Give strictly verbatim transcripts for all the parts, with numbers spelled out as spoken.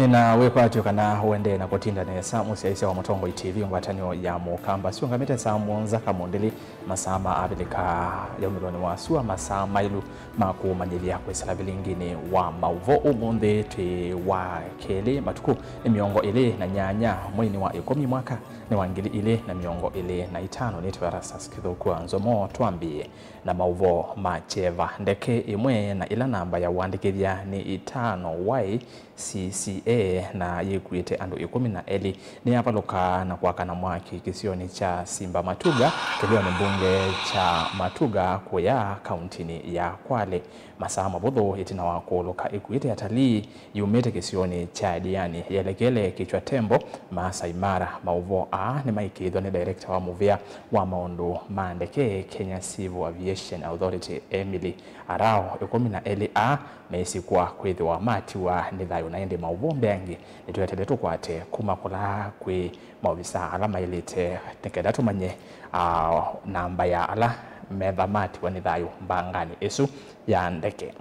Nĩna wĩkwatyo kana ũendee na kũtinda nesa mũsyaĩĩsya wa Mũtongoi T V, ngwatanĩo ya Mũkamba syũngamĩte saa mũonza kamũndĩli, masaa ma Avilika ya umĩlonĩ wa sua, masaa maĩlu ma kũmanyĩthya kwĩsĩla vilinginĩ wa maũvoo. Ũmũnthĩ twĩ wa kelĩ, matukũ nĩ mĩongo ĩlĩ na nyanya, mweinĩ wa ĩkũmi, mwaka nĩ wa ngili ilĩ na mĩongo ĩlĩ na itano. Nĩtwe Erastus Kĩthũku wa Nzomo. Twambĩĩe na maũvoo ma kyeva. Ndeke ĩmwe na ĩla namba ya ũandĩkĩthya nĩ ĩtano Y C C A na yĩkuĩte andũ ĩkũmi na elĩ nĩyavalũka na kwakana mwaki kĩsionĩ kya Simba Matuga, kĩlĩonĩ mbunge kya Matuga kũya kauntinĩ ya Kwale. Masaa mavũthũ ĩtina wa kũũlũka ĩkuĩte atalii yumĩte kĩsionĩ kya Diani yelekele Kichwa Tembo, Maasai Mara. Maũvoo aa nĩmaĩkĩĩthw'a nĩ director wa mũvĩa wa maũndũ ma ndeke, Kenya Civil Aviation Authority, Emily Arao. Ĩkũmi na elĩ aa mesikwa kwĩthĩwa matiwa nĩ thayũ, na ĩndĩ maũvoo mbeange nĩtũetele tũkwate kuma kũla kwĩ maovisaa ala maĩlĩte nĩ kenda tũmanye, ah, namba ya ala metha matiwa nĩ thayũ mbanganĩ ĩsu ya ndeke.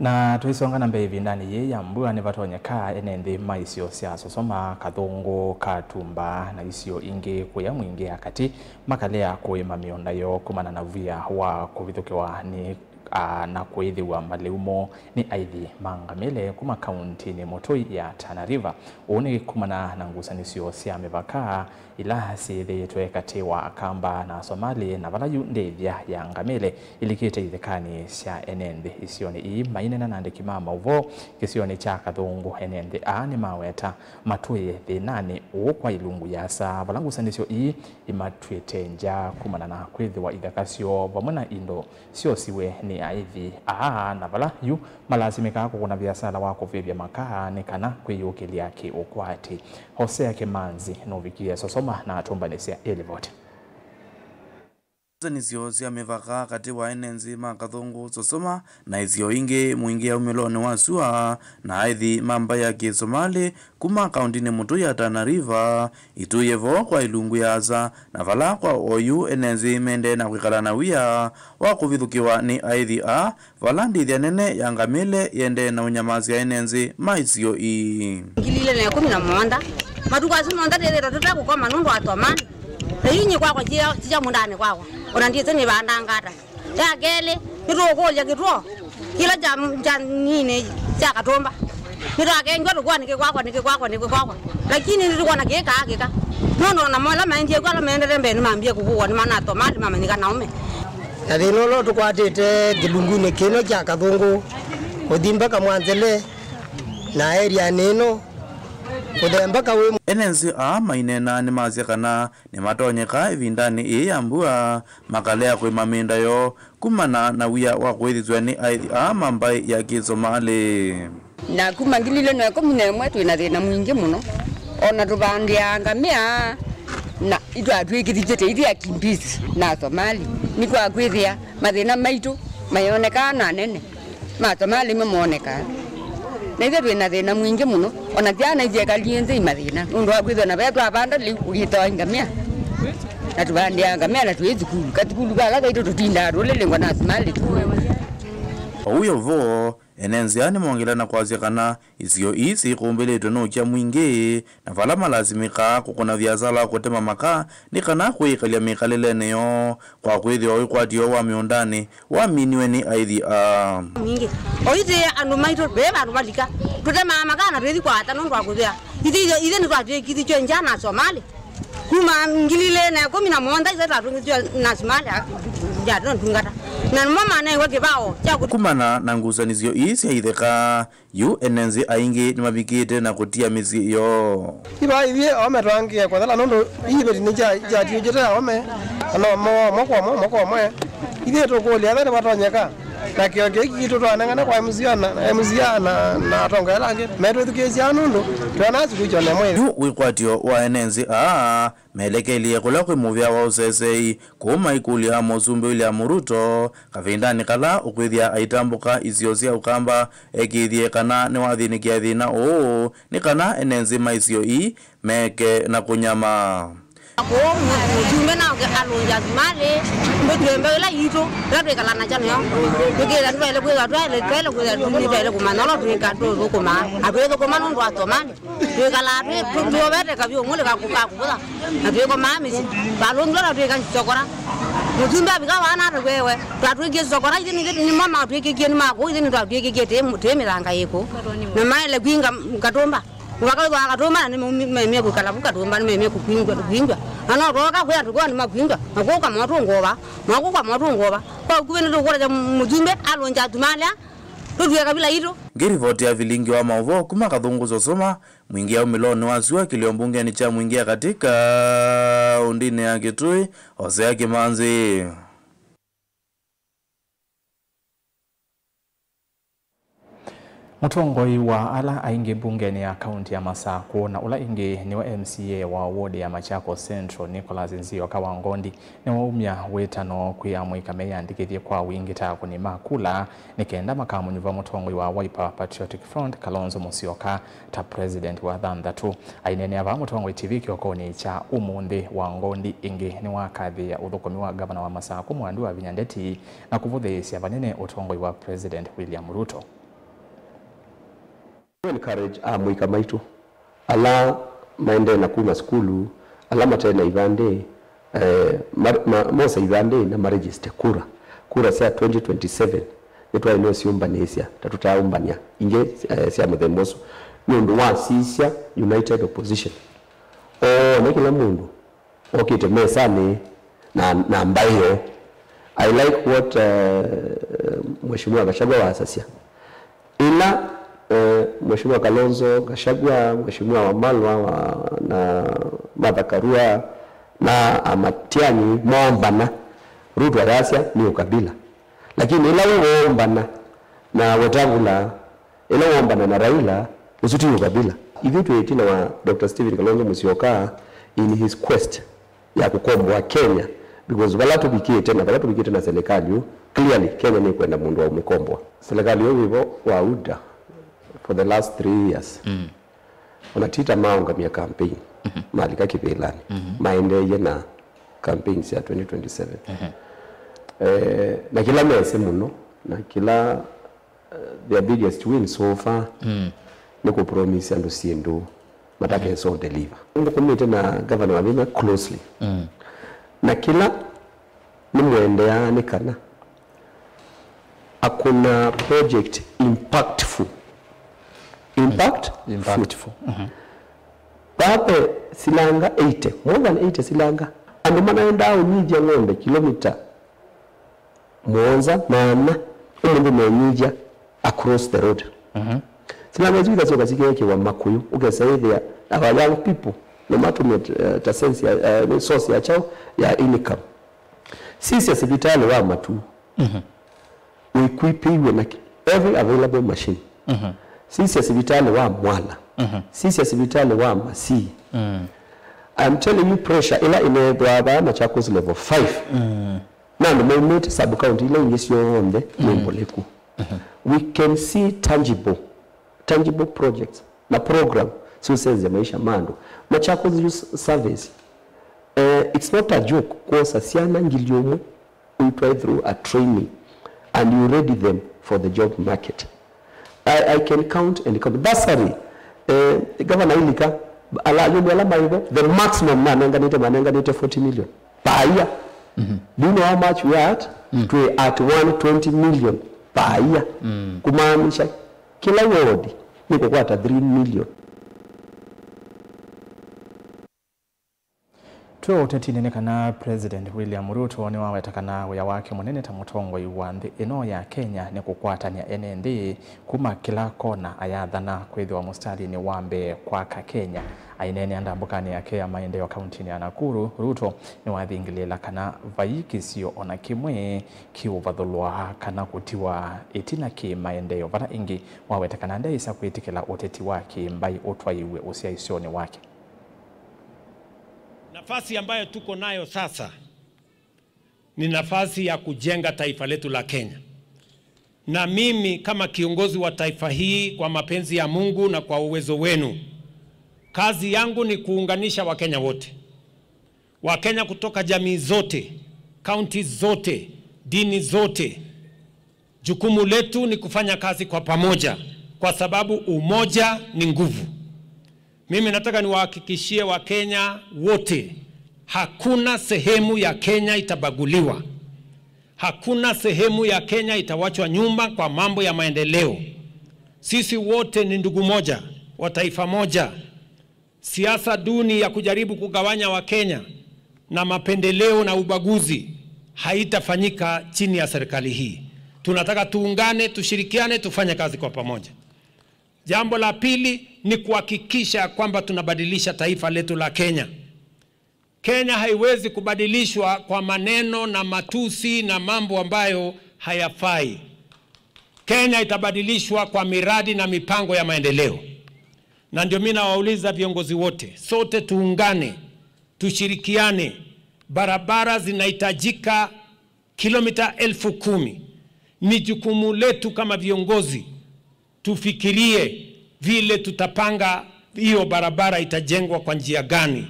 Na tũisonga na mbee ĩvindanĩ yĩĩ ya mbua, nĩvatonyeka ene nthĩ ma isio sya Sosoma, Kathũngũ, Katumba na isio ingĩ kũya Mwingĩ ya katĩ makalea kũĩma mĩũnda yoo kumana na via wa kũvithũkĩwa nĩ, a, na kwĩthĩwa malĩu moo nĩ aithi ma ngamĩle kuma kauntinĩ mũtũi ya Tana River. Ũu nĩ kumana na ngusanĩsyo sya mĩvaka ila syĩthĩĩtwe katĩ wa Akamba na Asomali, na vala yu ndĩthya ya ngamĩle ilikĩte ithekanĩ sya ene nthĩ isionĩ ii. Maineena na andĩki ma maũvoo kĩsionĩ kya Kathũngũ, ene nthĩ aa nĩmaweta matwĩe thĩnanĩ ũũ kwa ilungu yasa, vala ngusanĩsyo ii imatw'ĩte ngya kumana na kwĩthĩwa ithaka syoo vamwe na indo syosiwe nĩ aithi aa, na vala yu malasimĩkaa kũkũna viasala wa kũvĩvya makaa nĩ kana kwĩyũkĩlya kĩ-ũkwati. Hosea Kĩmanzi nũvikie Sosoma na atũmbanĩsya ĩ livoti. Ngusanĩsyo sya mĩvaka katĩ wa ene nthĩ ma Kathũngũ, Sosoma na isio ingĩ Mwingĩ ya umĩlonĩ wa sua na aithi ma mbaĩ ya Kĩsomalĩ kuma kauntinĩ mũtũi ya Tana River itũie vo kwa ilungu ya asa, na vala kwa oyu ene nthĩ mendee na kwĩkala na wia wa kũvithũkĩwa nĩ aithi aa, vala ndĩthya nene ya ngamĩle yendee na ũnyamasya ene nthĩ ma isio ii. Ngili ilĩ na ĩkũmi na mũonza, matukũ asu monthe twĩthĩĩtwe tũte kũkoma nũndũ wa Asomali. Na yu nyie kwakwa ti sya mũũndanĩ kwakwa, ona ndyĩsĩ nĩvandaa ngata. Ya kelĩ, nĩtũũkũlya kĩtw'o kĩla kya, kya nini kya Katũmba. Nĩtwakengwa tũkua nĩkĩ kwakwa, nĩkĩ kwakwa, nĩkĩ kwakwa. Lakini nĩtũkwona kĩĩ kaa kĩka. Nũndũ ona mo ala maendie kw'o, ala maendete mbee nĩmambie kũkũwa nĩ mana Asomali mamanyĩka na ũme. Na thĩna ũla ũtũkwatĩte kĩlungunĩ kĩno kya Kathũngũ, ũthi mbaka Mwanzele na area ĩno, kũthea mbaka wĩ. Ene nthĩ aa maineena nĩmasya kana nĩmatonyeka ĩvindanĩ ĩĩ ya mbua makalea kũĩma mĩũnda yoo kumana na wia wa kũĩthĩsw'a nĩ aithi aa ma mbaĩ ya Kĩsomalĩ. Na kuma ngili ilĩ na ĩkũmi na ĩmwe twĩ na thĩna mwingĩ mũno, ona tũvandĩaa ngamĩa na itwatw'ĩkĩthĩtw'e ta ithyĩ akimbizi na Asomali, nĩ kwa kwĩthĩa mathĩna maitũ mayonekaa na anene ma Asomali nĩmo moonekaa. Na ithyĩ twĩ na thĩna mwingĩ mũno, ona syana isyekalie nthĩ i mathĩna nũndũ wa kwĩthĩwa na ve twavanda lĩu ũkĩtawa ngamĩa, na tũvandĩaa ngamĩa na twĩ thukulu, kathukulu kala kaitũ tũtindaa tũlĩlĩngwa na Asomali. Oyu vo, ene nzĩa nĩmongelea na kwasya kana isio ii syĩkũmbĩlĩtwe nĩ ũkya mwingĩ, na vala malasimĩkaa kũkũna viasala wa kũtema makaa nĩ kana kwĩĩkalya mĩkalĩlenĩ yoo, kwa kwĩthĩwa wĩkwatyo wa mĩũndanĩ waminiwe nĩ aithi aa. Mingĩ. O ithyĩ andũ maitũ, ve vandũ valika, tũtemaa makaa na twĩthi kwata nũndũ wa kũthĩa. Ithyĩ, ithyĩ nĩtwatw'ĩkĩthĩtw'e ngya na Asomali. Kuma ngili ilĩ na ĩkũmi na mũonza ithyĩ twatũngĩthw'e na Asomali ya tũtungata. Na nĩmo manengwe kĩvao kya kũ- Kumana na ngusanĩsyo ii sya itheka, yu ene nzĩ aingĩ nĩmavikĩte na kũtia mĩsyĩ yoo. Iva ithyĩ aũme twaangĩe kũthela nũndũ iveti nĩkyatiũkĩte aũme, na no moa ũmwe kwa ũmwe, ũmwe kwa ũmwe. Ithyĩ tũkũlya ethĩwa nĩvatonyeka Na kĩo kĩu kitũ twanengane kwa M C A na, M C A na, na atongoria ala angĩ metwĩthukĩĩsya nũndũ twĩonaa suluhisho nĩ mwĩthĩ. Yu wĩkwatyo wa ene nzĩ aa melekelye kũla kwĩ mũvĩa wa ũsesei kũu maikũlya mũsumbĩ William Ruto kavindanĩ kala ũkwĩthĩa aitambũka isio sya Ũkamba ekĩĩthye kana nĩwathĩnĩkĩa thĩna ũũ nĩ kana ene nzĩ ma isio ii meke na kũnyama. Kũu mũsumbĩ naũke alũngya thumalĩ, mbĩtw'e mbeũ ĩla yitũ, ĩla twĩkala nakyo nĩyo. Tũkĩĩthĩa nĩtwaĩle kwĩthwa twaĩle, twaĩle kwĩthwa nĩtwaĩle kũmanya ũla twĩka, tũthũkũmaa. Na twĩthũkũma nũndũ wa Somali. Twĩkalaa twĩ, tũ-, tũovete kavyũ ũmũlĩ ka kũ-, ka kũvũtha. Na twĩkomaa mĩsyĩ. Twalũngilwe na twĩka sisokora. Mũsumbĩ avika vaa na atavw'e we. Twatwĩkie sisokora, ithyĩ nĩthyĩ nĩmo matwĩkĩkie nĩ ma kũu, ithyĩ nĩtwatwĩkĩkie tĩ, tĩ mĩthanga yĩ kũu. Na maĩle kwinga Katũmba. Mũvaka wĩthwa Katũmba na nĩmaumie kũikala vu Katũmba, nĩmaumie kũkwingwa, kwingwa. Na no twoka kwĩ andũ kwa nĩmakwingwa. Na kũu kwa motũngũva. Na kũu kwa motũngũva. Kwa ũkuvĩ nĩtũkũlya mũsumbĩ alũngya atumaalea. Tũtw'e kavila itũ. Ngĩrivoti ya vilingi wa maũvoo kuma Kathũngũ Sosoma, Mwingĩ aumĩlonĩ wa syũa kĩlio mbungenĩ kya Mwingĩ ya katĩ kaũndĩnĩ ya Kĩtui, Hosea Kĩmanzi. Mũtongoi wa ala aingĩ mbungenĩ ya kaũntĩ ya Masakũ na ũla ĩngĩ nĩwe M C A wa wodi ya Machakos Central, Nicholas Nzioka wa Ngondi, nĩwaumya wĩtano kwĩ amũika meyandĩkĩthye kwa wingĩ ta akũni ma kula nĩ kenda makamũnyuva mũtongoi wa Wiper Patriotic Front, Kalonzo Musyoka, ta president wa thanthatũ. Aineenea vaa Mũtongoi T V kĩokonĩ kya ũmũnthĩ, wa Ngondi ĩngĩ nĩwakathĩĩa ũthũkũmi wa ngavana wa Masakũ Mwandu Wavinya Ndeti na kũvũthĩĩsya vanene ũtongoi wa President William Ruto. Encourage amũika maitũ ala maendee na kuma sukulu, ala mate na ivandĩ, eh, ma, ma, mose ivandĩ na maregister kura. Kura sya twenty twenty-seven nĩtwaĩle ũsyũmbanĩsya ta tũtaaũmbany'a ingĩ, eh, sya mũthemba ũsu, nĩ ũndũ wa sisya united opposition. Oona kĩla mũndũ okĩte mesanĩ na, na mbaĩ yoo. I like what, eh, Mheshimiwa Gachagua wasasya. Ĩla, eh, Mheshimiwa Kalonzo, Gachagua, Mheshimiwa Wamalwa wa, na Martha Karua na a Matiang'i moombana, Ruto ayasya nĩ ũkabila. Lakini ĩla we woombana na Wetangula, ĩla woombana na Raila, ũsu ti ũkabila. Ithyĩ twĩ ĩtina wa Doctor Stephen Kalonzo Musyoka in his quest ya kũkomboa Kenya, because vala tũvikĩte na vala tũvikĩte na serikali yu, clearly Kenya nĩkwenda mũndũ wa ũmĩkomboa. Serikali yu wĩvo wa UDA for the last three years, mm, ona tita maũngamya campaign, mhm, malika kĩvĩlanĩ, mhm, maendeeie na campaign sya twenty twenty-seven. Mhm. Eh, na kĩla mese mũno, na kĩla their biggest win so far, mm, nĩ kũpromise andũ syĩndũ matakesa, mm, deliver. Nĩthũkũmĩte na Governor Wavinya closely. Mm. Na kĩla nĩmwendeaa nĩ kana akũna project impactful. Impact? Impactful. Mhm. Vape silanga eighty, more than eighty silanga. Andũ manaendaa ũnyithya ng'ombe kilomita mũonza, maana, ũmũnthĩ menyithya across the road. Mhm. Silanga isu ikasyoka sikeekĩwa makũyũ, ũkesa ĩthĩa our young people, no matũmĩe, eh, ta sense ya, eh, nĩ source ya kyao ya income. Sisya sivitalĩ wa Matuu. Mhm. Wĩkwipĩiwe na ki-, every available machine. Mhm. Sisya sivitalĩ wa Mwala. Mhm. Sisya sivitalĩ wa Masii. Mm. I'm telling you, pressure ĩla ĩneethĩwa vaa Machakos level five. Mm. Na andũ maumĩte sub county ila ingĩ syonthe nĩ, mm, mbũlĩku. Mhm. We can see tangible, tangible projects na program siũsenzya maisha ma andũ. Machakos Youth Service, eh, it's not a joke kwosa syana ngili ũmwe ũitwae through a training and you ready them for the job market. I, I can count and count. Bursary, eh, Governor Ilika, ala, ayũmbe ala maivo, the maximum manenganĩte, manenganĩte forty million per year. Mhm. Do you know how much we are at? Mm. Twĩ at one twenty million per year. Mm. Kumaanisha, kĩla ward nĩkũkwata three million. Twĩ ũtetinĩ nĩ kana President William Ruto nĩwaweta kana wĩa wake mũnene ta mũtongoi wa nthĩ ĩno ya Kenya nĩ kũkwatany'a ene nthĩ kuma kĩla kona ayathana kwĩthĩwa mũstalinĩ wa mbee kwaka Kenya. Aineenea ndambũkanĩ yake ya maendeeo kauntinĩ ya Nakuru, Ruto nĩwathingĩlĩĩla kana vai kĩsio ona kĩmwe kĩũvathũlwa kana kũtiwa ĩtina kĩ maendeeo, vala ĩngĩ waweta kana ndaĩsa kwĩtĩkĩla ũteti wa kĩ-mbaĩ ũtwaĩwe ũsyaĩĩsyonĩ wake. Nafasi ambayo tuko nayo sasa ni nafasi ya kujenga taifa letu la Kenya. Na mimi kama kiongozi wa taifa hii, kwa mapenzi ya Mungu na kwa uwezo wenu, kazi yangu ni kuunganisha Wakenya wote. Wakenya kutoka jamii zote, kaunti zote, dini zote. Jukumu letu ni kufanya kazi kwa pamoja, kwa sababu umoja ni nguvu. Mimi nataka niwahakikishie Wakenya wote, hakuna sehemu ya Kenya itabaguliwa. Hakuna sehemu ya Kenya itawachwa nyuma kwa mambo ya maendeleo. Sisi wote ni ndugu moja, wa taifa moja. Siasa duni ya kujaribu kugawanya Wakenya na mapendeleo na ubaguzi haitafanyika chini ya serikali hii. Tunataka tuungane, tushirikiane, tufanye kazi kwa pamoja. Jambo la pili ni kuhakikisha kwamba tunabadilisha taifa letu la Kenya. Kenya haiwezi kubadilishwa kwa maneno na matusi na mambo ambayo hayafai. Kenya itabadilishwa kwa miradi na mipango ya maendeleo. Na ndio mimi nawauliza viongozi wote, sote tuungane, tushirikiane. Barabara zinahitajika kilomita elfu kumi. Ni jukumu letu kama viongozi tufikirie vile tutapanga hiyo barabara itajengwa kwa njia gani,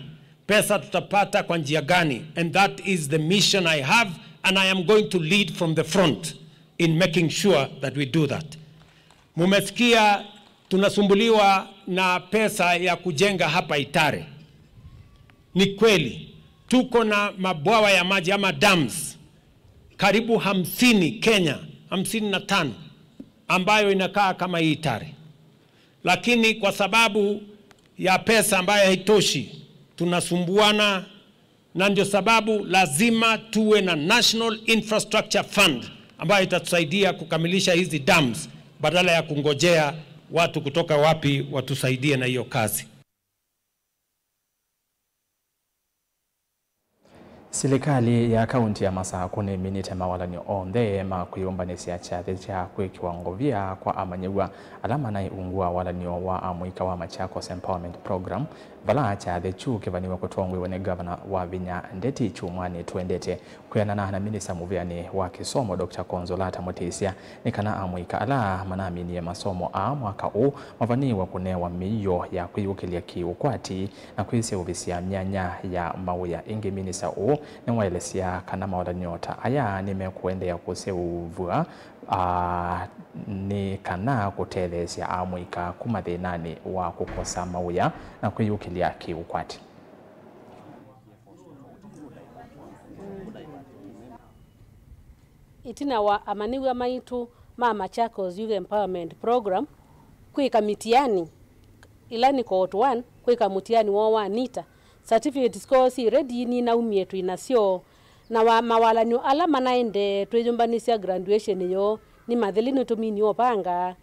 pesa tutapata kwa njia gani, and that is the mission I have, and I am going to lead from the front in making sure that we do that. Mumesikia tunasumbuliwa na pesa ya kujenga hapa Itare. Ni kweli, tuko na mabwawa ya maji ama dams karibu hamsini Kenya, hamsini na tano, ambayo inakaa kama hii Itare. Lakini kwa sababu ya pesa ambayo haitoshi, tunasumbuana, na ndio sababu lazima tuwe na National Infrastructure Fund ambayo itatusaidia kukamilisha hizi dams badala ya kungojea watu kutoka wapi watusaidie na hiyo kazi. Silikalĩ ya kaunti ya Masakũ nĩminĩte mawalany'o onthe ma kwĩyũmbanĩsya kyathĩ kya kwĩkĩwa ngovia kwa amanyĩw'a ala manaĩ ungu wa walany'o wa amũika wa Machakos Empowerment Program, vala kyathĩ kyu kĩvaniwe kũtongoew'a nĩ ngavana Wavinya Ndeti kyumwanĩ tũendete. Kwĩanana na minista mũvĩanĩ wa kĩsomo, Doctor Consolata Mũtĩsya, nĩ kana amũika ala manaminie masomo aa mwaka ũũ mavanĩĩwe kũnewa mĩio ya kwĩyũkĩlya kĩ-ũkwati na kwĩseũvĩsya myanya ya mawĩa. Ĩngĩ, minista ũũ nĩwaelesya kana mawalany'o ta aya nĩmekũendeea kũseũvw'a, aa, nĩ kana kũtetheesya amũika kuma thĩnanĩ wa kũkosa mawĩa na kwĩyũkĩlya kĩ-ũkwati. Ĩtina wa amanyĩw'a maitũ ma Machakos Youth Empowerment Program kwĩka mitiani, ĩla nĩ cohort one, kwĩka mũtiani woo wa NITA, certificate syoo syĩ ready nĩnaumie twĩ nasyo, na wa, mawalany'o ala manaendee twĩyũmbanĩsya graduation yoo nĩ matheli nĩtũminie ũvanga.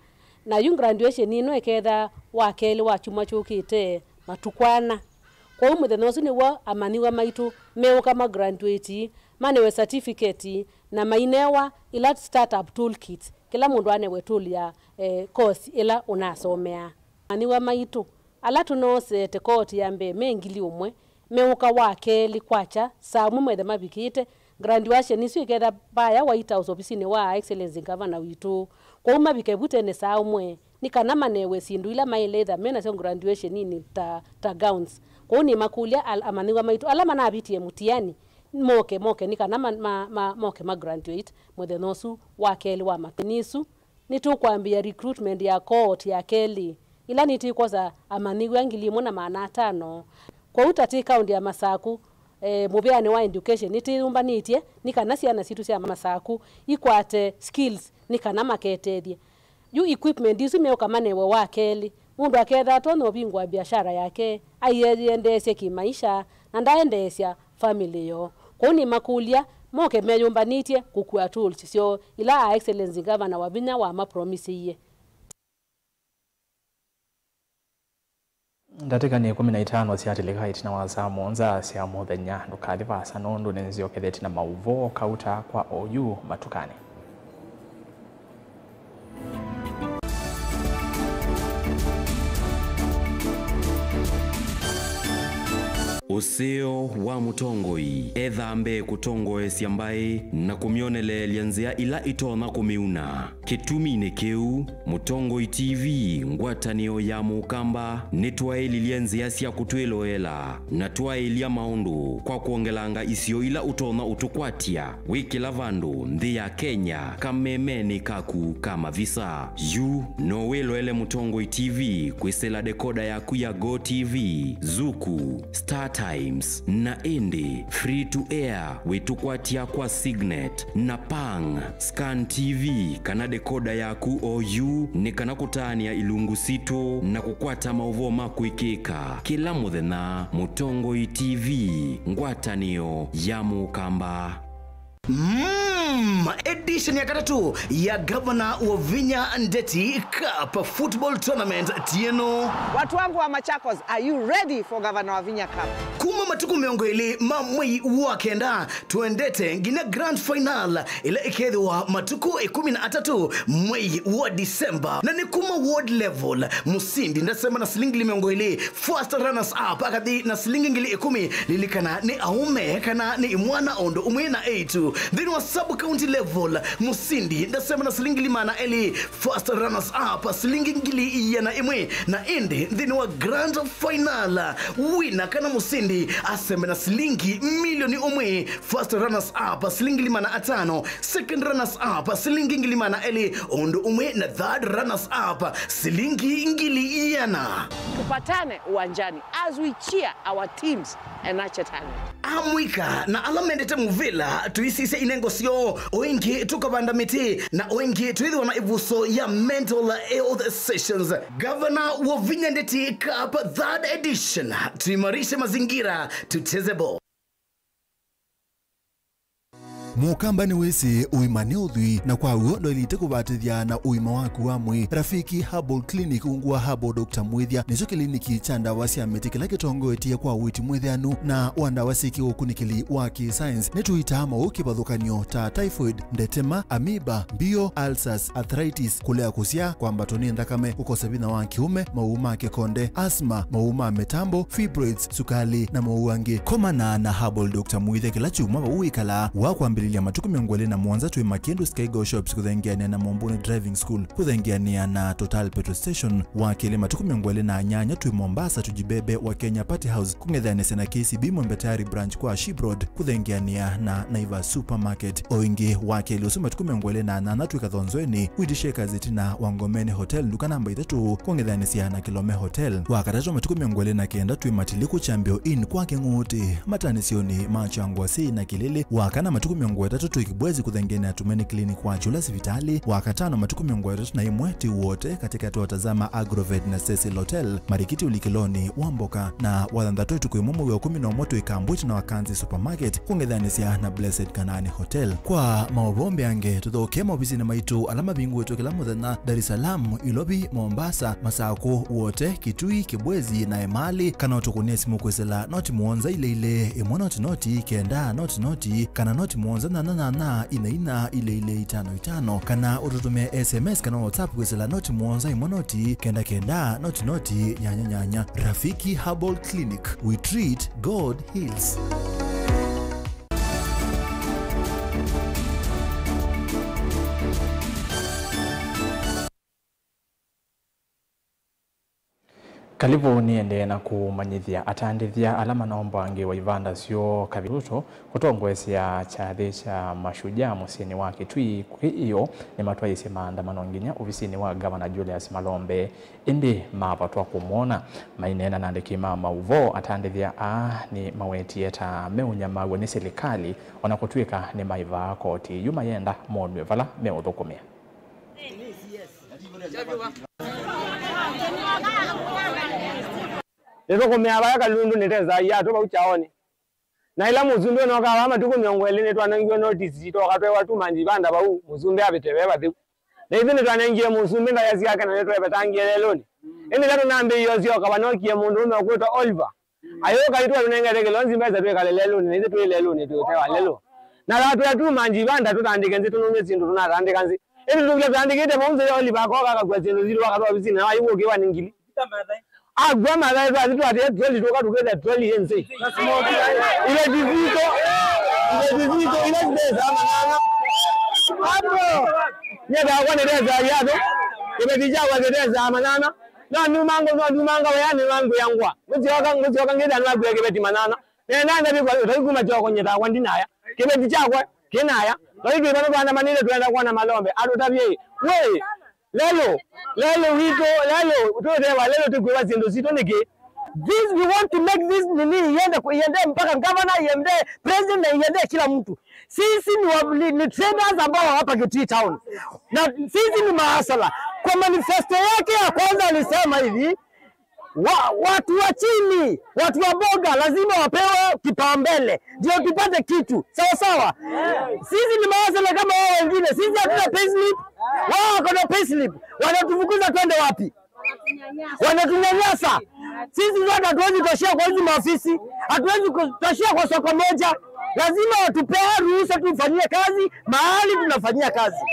Na yu graduation ĩno ĩketha wa kelĩ wa kyumwa kyũkĩte matukũ ana. Kwoou mũthenya ũsu nĩw'o amanyĩw'a maitũ meũka ma graduate, manewe certificate, na mainewa ila startup toolkits, kĩla mũndũ anewe tool ya, eh, course ĩla ũnasomeaa. Amanyĩw'a maitũ ala tũnoosete cohort ya mbee me ngili ũmwe, meũka wa kelĩ kwakya saa ũmwe methe mavikĩte. Graduation ĩsu ĩketha vaya White House, ovisinĩ wa Excellency Governor witũ. Kwoou mavike vu tene saa ũmwe, nĩ kana manewe syĩndũ ila maĩle ĩtha me nasyo graduation-inĩ ta, ta gowns. Kwoou nĩmakũlya al-, amanyĩw'a maitũ ala manavitie mũtiani, moke, moke, nĩ kana ma, ma, ma, moke ma graduate mũthenya ũsu wa kelĩ wa matukũ. Nĩ ĩsu, nĩtũkwambĩĩa recruitment ya cohort ya kelĩ, ĩla nĩtĩkwosa amanyĩw'a ngili ĩmwe na maana atano. Kwoou ta twĩ kaũntĩ ya Masakũ, eh, mũvĩanĩ wa education, nĩtwĩyũmbanĩtye nĩ kana syana sitũ sya Masakũ ikwate skills nĩ kana maketethye. Yu equipment isu meũka manewe wa kelĩ, mũndũ aketha atonya ũvingũa mbiasyara yake, aiendeesye kĩmaisha, na ndaendeesya famĩlĩ yoo. Kwoou nĩmakũlya moke meyũmbanĩtye kũkua tools syoo ila Her Excellency Ngavana Wavinya wamapromisie. Ndatĩka nĩ ĩkũmi na itano syatĩlĩka ĩtina wa saa mũonza sya mũthenya. Ndũkathi vaasa nũndũ nĩnzyokethete na maũvoo kauta kwa oyu matukanĩ. Ũseo wa mũtongoi ethaa mbee kũtongoesya mbaĩ na kũmyoneleelya nzĩa ila itonya kũmĩuna. Kĩtuminĩ kĩu, Mũtongoi T V ngwatanĩo ya Mũkamba nĩtwaĩlilye nzĩa sya kũtwĩloela na twaĩlya maũndũ kwa kwongelanga isio ila ũtonya ũtũkwatya wĩ kĩla vandũ nthĩ ya Kenya kamemenĩ kaku ka mavisa. Yu no wĩloele Mũtongoi T V kwĩsĩla dekoda yaku ya Go T V, Zuku, Star Times, na ĩndĩ free to air wĩtũkwatya kwa Signet na Pang. Scan T V kana dekoda yaku oyu nĩ kana kũtanĩa ilungu sitũ na kũkwata maũvoo ma kwĩkĩka kĩla mũthenya. Mũtongoi T V, ngwatanĩo ya Mũkamba. Mm, edition ya katatũ ya Governor Wavinya Ndeti Cup Football Tournament tieno. Watu wangu wa Machakos, are you ready for Governor Wavinya Cup? Kuma matukũ mĩongo ĩlĩ ma mwei wa kenda, tũendete nginya grand final ĩla ĩkethĩwa matukũ ĩkũmi na atatũ mwei wa December. Na nĩ kuma ward level, mũsindi ndasemba na silingi ngili mĩongo ĩlĩ, first runners up akathi na silingi ngili ĩkũmi. Lilikana nĩ aũme kana nĩ imwana o ũndũ ũmwe na eĩtu. Nthĩnĩ wa sub county level, mũsindi ndasemba na silingi ngili maana elĩ, first runners up silingi ngili iana ĩmwe, na ĩndĩ nthĩnĩ wa grand final, wina kana mũsindi asembe na silingi milioni ũmwe, first runners up silingi ngili maana atano, second runners up silingi ngili maana elĩ, o ũndũ ũmwe na third runners up silingi ngili iana. Tupatane uwanjani as we cheer our teams and nurture talent. Amũika na ala mendete mũvĩla, tũisisye inengo syoo. O ĩngĩ tũkavanda mĩtĩ, na o ĩngĩ twĩthĩwa na ĩvuso ya mental health sessions. Governor Wavinya Ndeti Cup third edition. Tuimarishe mazingira, tucheze ball. Mũkamba nĩwĩsĩ ũima nĩ ũthwii, na kwa w'o ndwaĩlĩte kũvatĩthya na ũima waku wa mwĩĩ. Rafiki Herbal Clinic, ungu wa Herbal Doctor Mwĩthya, nĩkyo kĩliniki kya ndawa sya mĩtĩ kĩla kĩtongoetye kwa ũiiti mwĩtheanu na wa ndawa syĩ kĩũkunĩkĩli wa kĩ-science. Nĩtũitaa maũũ kĩvathũkany'o ta typhoid, ndetema, amoeba, mbio, ulcers, arthritis, kũlea kũsyaa, kwambatwa nĩ nthakame, kũkosa vinya wa kĩũme, maũũ ma kĩkonde, asthma, maũũ ma mĩtambo, fibroids, sukali, na maũũ angĩ. Komana na Herbal Doctor Mwĩthya kĩla kyumwa vau wĩkalaa. Wa kwambĩlĩlya matukũ mĩongo ĩlĩ na mũonza twĩ Makindu Skygo Shops kũthengeanĩa na Mombuni Driving School, kũthengeanĩa na Total Petrol Station. Wa kelĩ matukũ mĩongo ĩlĩ na nyanya twĩ Mombasa Tujibebe wa Kenya Party House, kũng'ethanĩsya na K C B Mwembe Tayari Branch kwa Ship Road, kũthengeanĩa na Naivas Supermarket. O ĩngĩ, wa kelĩ ũsu matukũ mĩongo ĩlĩ na nyanya twĩ Kathonzweni, Wheat Shakers ĩtina wa Ngomeni Hotel, nduka namba itatũ, kũng'ethanĩsya na Kilome Hotel. Wa katatũ matukũ mĩongo ĩlĩ na kenda twĩ Matiliku Champion Inn kwa Kĩng'ũtĩ, matanĩsyonĩ ma Kyangwasi na Kĩlĩlĩ. Wa kana matukũ mĩongo ĩtatũ twĩ Kibwezi kũthengeanĩa na Tumaini Clinic kwa Kyũla sivitalĩ. Wa katano matukũ mĩongo ĩtatũ na ĩmwe twĩ Wote katikati wa Tazama Agrovet na Cecil Hotel, marikiti ũlikĩlonĩ wa mboka. Na wa thanthatũ ĩtukũ ĩmwe mwei wa ĩkũmi na ũmwe twĩ Kambwiti na Wakanzi Supermarket, kũng'ethanĩsya na Blessed Kanaani Hotel. Kwa maũvoo mbeange, tũthokee maovisinĩ maitũ ala mavingũĩtwe kĩla mũthenya, Dar es Salaam, Ilovi, Mombasa, Masakũ, Wote, Kitui, Kibwezi, na Emali, kana ũtũkũnĩe simũ kwĩsĩla noti mũonza ilĩ ilĩ, ĩmwe noti noti, kenda noti noti, kana noti mũonza nyanya nyanya, ina ina, ilĩ ilĩ, itano itano, kana ũtũtũmĩe S M S kana WhatsApp kwĩsĩla noti mũonza ĩmwe noti, kenda kenda, noti noti, nyanya nyanya. Rafiki Herbal Clinic, we treat, God heals. Kalivũ nĩendee na kũmanyĩthya atandĩthya ala manombangĩwa ivanda syoo kavitu kũtongoesya kyathĩ kya Mashujaa mũsyĩnĩ wa Kitui. Kwĩ ĩyo, nĩmatwaĩĩsye maandamano nginya ovisinĩ wa Ngavana Julius Malombe. Ĩndĩ mavatwa kũmwona. Maineena na andĩki ma maũvoo, atandĩthya aa nĩmawetie ta meũnyamaaw'a nĩ silikalĩ, o na kũtw'ĩka nĩmaĩvaa koti yu mayenda monw'e vala meũthũkũmĩa. Nĩthũkũmĩaa vaya Kalundu nĩtethĩaa andũ vau kyaonĩ. Na ĩla mũsumbĩ ũnooka vaa matukũ mĩongo ĩlĩ, nĩtwanengiwe notisi, twoka twewa tuma njivanda vau, mũsumbĩ avĩte ve vatheu. Na ithyĩ nĩtwanengie mũsumbĩ ndaĩa syake na nĩtwevetangie lelũnĩ. Ĩndĩ ĩla tũnambĩĩie ũsyoka, vanookie mũndũũme ũkwĩtwa Oliver. Ayũka, ĩtwe tũnengete kĩlonzi mbesa twĩkale lelũnĩ, na ithyĩ twĩ lelũnĩ twĩ ũtee wa lelũ. Na thatwĩa tuma njivanda tũtandĩke nzĩ tũnũmye syĩndũ tũnatandĩka nzĩ. Ĩndĩ tũkile tũtandĩkĩte vau nzĩ, Oliver akoka akakua syĩndũ sitũ, akatwa ovisinĩ na waiw'ũkĩwa nĩ ngili. Akw'a mathaĩ twathi twatĩe troli tũka tũkĩtha troli yĩ nzĩ. Iveti sitũ, iveti sitũ ila sitesaa manana. Hapo. Nyie takwa nĩtesaa yatũ. Iveti kyakwa kĩtesaa manana. No numanga, no numanga wea nĩ wangu yangwa. Ngũsyoka, ngũsyoka ngĩtha nĩwakwĩa kĩveti manana. Nenda ndavikwa ũtai kuma kyoko nyie takwa ndinaya. Kĩveti kyakwa kĩnaya. Vai twĩ vano vanamanĩte twenda kwona malombe. Atũtavye, wĩ, lelũ, lelũ witũ, lelũ, tũtewa lelũ tũkwĩwa syĩndũ sitũ nĩkĩ? This, we want to make this nini iende ku-, iende mpaka governor, iende president na iende kila mtu. Sisi ni, wa, ni, ni traders ambao hapa Kitui town. Na sisi ni mahasala. Kwa manifesto yake ya kwanza alisema hivi, wa, watu wa chini, watu wa boga lazima wapewe kipaumbele ndio tupate kitu. Sawa sawa? Sisi ni mahasala kama wao wengine. Sisi hatuna payslip. Wao wako na payslip. Wanatufukuza twende wapi? Wanatunyanyasa. Sisi zote hatuwezi toshea kwa hizi maofisi, hatuwezi ku-, toshea kwa soko moja. Lazima watupee ruhusa tufanyie kazi mahali tunafanyia kazi.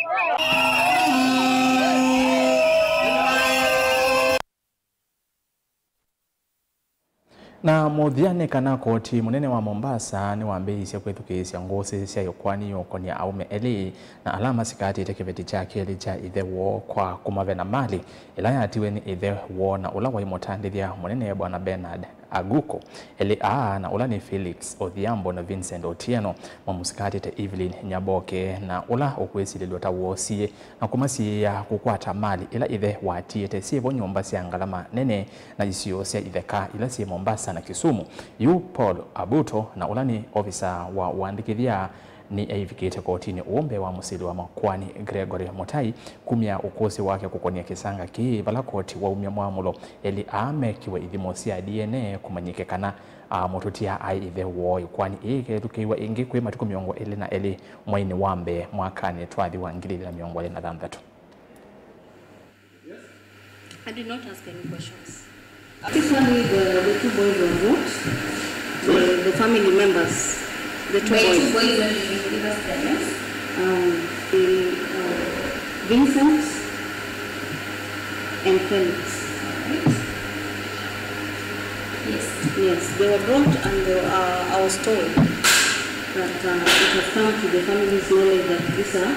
Na mũthya nĩ kana koti mũnene wa Mombasa nĩwambĩĩisye kwĩthukĩĩsya ngũsĩ sya ĩũkwani yũkonia aũme elĩ na ala masikatĩte kĩveti kya kelĩ kya ĩthe woo kwa kũmavena malĩ ĩla yatiwe nĩ ĩthe woo na ũla waĩ mũtandĩthya mũnene Bwana Bernard Aguko. Elĩ aa na ũla nĩ Felix Odhiambo na Vincent Otieno, mamũsikatĩte Evelyn Nyaboke na ũla ũkwĩsilĩlw'a ta woosie na kũmasiĩĩa kũkwata malĩ ĩla ĩthe watiĩte syĩvo nyũmba sya ngalama nene na isio sya itheka ila syĩ Mombasa na Kisumu. Yu Paul Abuto, na ũla nĩ ovisa wa ũandĩkĩthya, nĩ aivikĩte kotinĩ ũũ mbee wa mũsili wa makoani Gregory Mutai kumya ũkũsĩ wake kũkonia kĩsanga kĩĩ, vala koti waumya mwamũlo elĩ aa mekiwe ithimo sya D N A kũmanyĩke kana amũtũtia aĩ ĩthe woo. Ĩũkwani ĩĩ ĩkethukĩĩwa ĩngĩ kwĩ matukũ mĩongo ĩlĩ na elĩ mweinĩ wa mbee mwakanĩ twathi wa ngili ili na mĩongo ĩlĩ na thanthatũ. I did not ask any questions. Actually, the, the two boys were brought, the, the family members, the two boys. By two boys, when you give us their names? Um, the, uh, Vincent and Felix. All right. Yes. Yes, they were brought and they were, uh, I was told that, uh, it has come to the family's knowledge that these are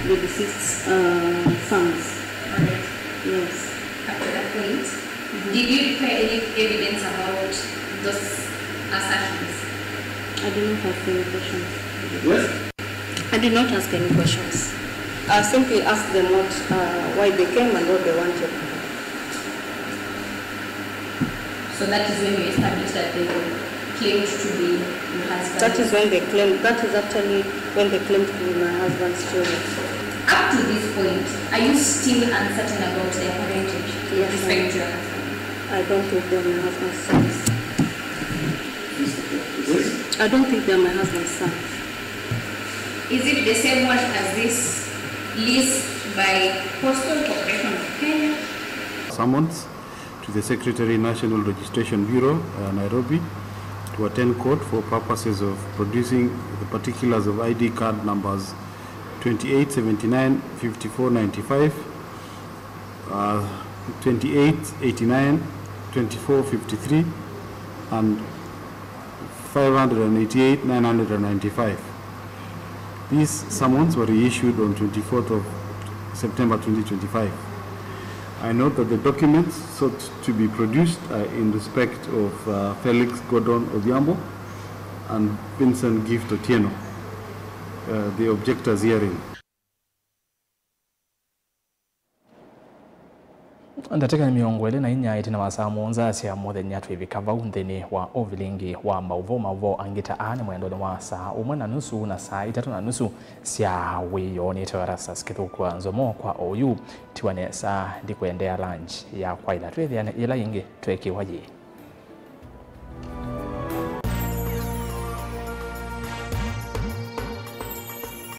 the deceased's, uh, sons. All right. Yes. Up to that point, did you require any evidence about those assertions? I did not ask any questions. Yes? I did not ask any questions. I simply asked them what, uh, why they came and what they wanted. So that is when you established that they claimed to be your husband? That is when they claimed, that is actually when they claimed to be my husband's children. Up to this point, are you still uncertain about their parentage with respect to your husband? I don't think they are my husband's sons. I don't think they are my husband's sons. Is it the same one as this lease by Postal Corporation of Kenya? Summons to the Secretary, National Registration Bureau, uh, Nairobi, to attend court for purposes of producing the particulars of I D card numbers twenty-eight seventy-nine fifty-four ninety-five, uh, twenty-eight eighty-nine, twenty-four fifty-three, and five hundred eighty-eight nine hundred ninety-five. These summons were reissued on twenty-fourth of September twenty twenty-five. I note that the documents sought to be produced are in respect of, uh, Felix Gordon Odhiambo and Vincent Gift Otieno, uh, the objectors herein. Ndatĩka nĩ mĩongo ĩlĩ na inya ĩtina wa saa mũonza sya mũthenya twĩvika vau nthĩnĩ wa ũvilingi wa maũvoo. Maũvoo angĩ ta aa nĩ mwendonĩ wa saa ũmwe na nusu na saa itatũ na nusu sya wĩoo. Nĩtawa Erastus Kĩthũkũ wa Nzomo kwa oyu. Tiwa nesa, ndikwendea lunch ya kwaĩla. Twĩthĩane yĩla yĩngĩ tweekĩwa yĩĩ.